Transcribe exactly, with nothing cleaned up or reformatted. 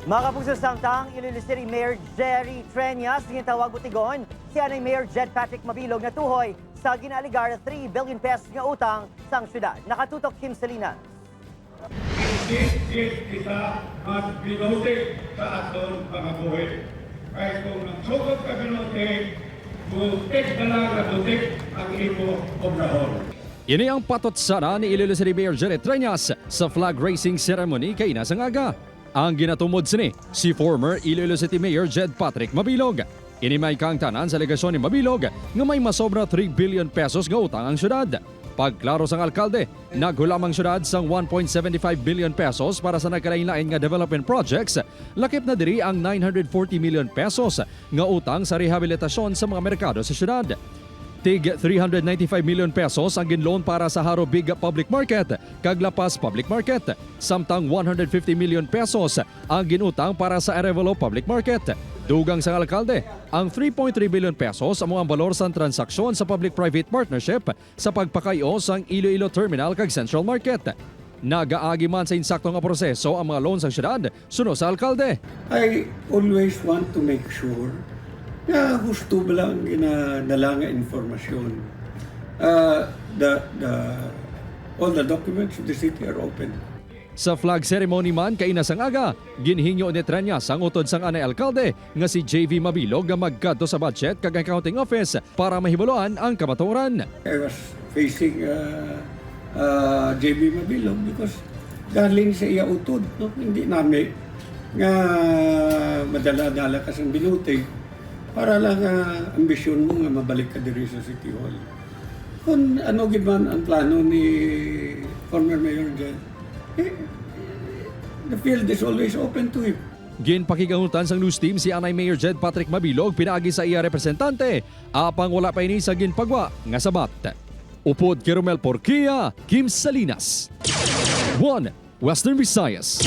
Mga kapuso, samtang Iloilo City Mayor Jerry Treñas gintawag utigon si anay Mayor Jed Patrick Mabilog natuhoy sa ginaaligar three billion pesos nga utang sang syudad. Nakatutok Kim Salinas. Gid-gid kita magbinutig sa aton pangabuhi. Kay kung nagsugod ka binutig, butig na lang nga butig ang imo obrahon. Ini ang patotsaran ni Iloilo City Mayor Jerry Treñas sa flag raising ceremony kaina sang aga. Ang ginatumod sini si former Iloilo City Mayor Jed Patrick Mabilog. Ini may kaangtanan sa alegasyon ni Mabilog nga may masobra three billion pesos nga utang ang syudad. Pagklaro sang alkalde, naghulam ang syudad sang one point seven five billion pesos para sa nagkalain-lain nga development projects, lakip na diri ang nine hundred forty million pesos nga utang sa rehabilitasyon sa mga merkado sa syudad. Tig three hundred ninety-five million pesos ang ginloan para sa Haro Big Public Market kag La Paz Public Market, samtang one hundred fifty million pesos ang ginutang para sa Arevalo Public Market. Dugang sang alkalde, ang three point three billion pesos amo ang balor sang transaksyon sa public-private partnership sa pagpakay-o sang Iloilo Terminal kag Central Market. Nagaagi man sa insakto nga proseso ang mga loan sang syudad, suno sa alkalde. I always want to make sure nga husto ba lang ginadala nga informasyon. Uh, the, the, all the documents of the city are open. Sa flag ceremony man kaina sang aga, ginhingyo ni Treñas ang utod sang anay alkalde nga si J V Mabilog nga magkadto sa Budget kag Accounting Office para mahibaluan ang kamatuoran. I was facing uh, uh, J B Mabilog because galing sa iya utod, no? Hindi nami nga madala-dala ka sang binutig para lang uh, ambisyon mo nga mabalik ka diri sa City Hall. Kung ano gid man ang plano ni former Mayor Jed, eh, the field is always open to him. Ginpakigahutan sang news team si anay Mayor Jed Patrick Mabilog pinaagi sa iya representante, apang wala pa ini sa ginpagwa nga sabat. Upod kay Romel Porquia, Kim Salinas, One Western Visayas.